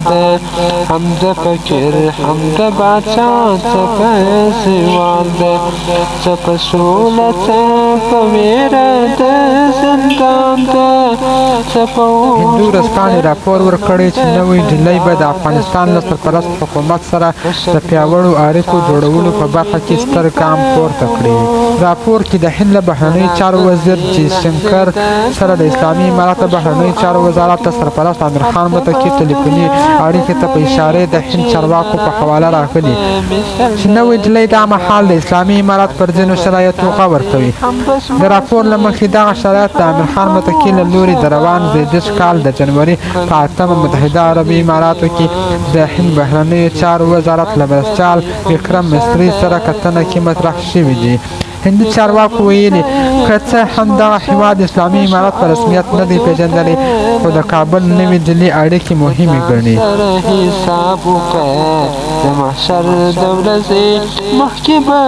هم د فقیر هم د باچا څه په زوال ده، څه په سوله څه په ویره د زندان ده، څه په هندو ورځپاڼې راپور ورکړی چې نوی ډیلی به د افغانستان له سرپرست حکومت سره د پیاوړو اړیکو جوړولو په برخه کې ستر ګام پورته کړي. راپور کې د هند له بهرنیو چارو وزیر جي شنکر سره د اسلامي امارت د بهرنیو چارو وزارت د سرپرست امیرخان متقي ټلیفوني اړیکې ته په اشارې د هند چارواکو په حواله راغلي چې نوی ډیلی دا مهال د اسلامي امارت پر ځینو شرایطو غور کوي. د راپور له مخې دغه شرایط د امیرخان متقي له لوري د روان زېږدیز کال د جنوري په 8مه متحده عربي اماراتو کې د هند بهرنیو چارو وزارت له مرستیال وکرم مصري سره کتنه کې مطرح شوي دي. هندي چارواکو ویلي، که څه هم دغه هېواد اسلامي امارت په رسمیت نه دی پېژندلی، خو د کابل نوي ډیلي اړیکې مهمې ګڼي. حساب وکړه د محشر د ورځې مخکې به.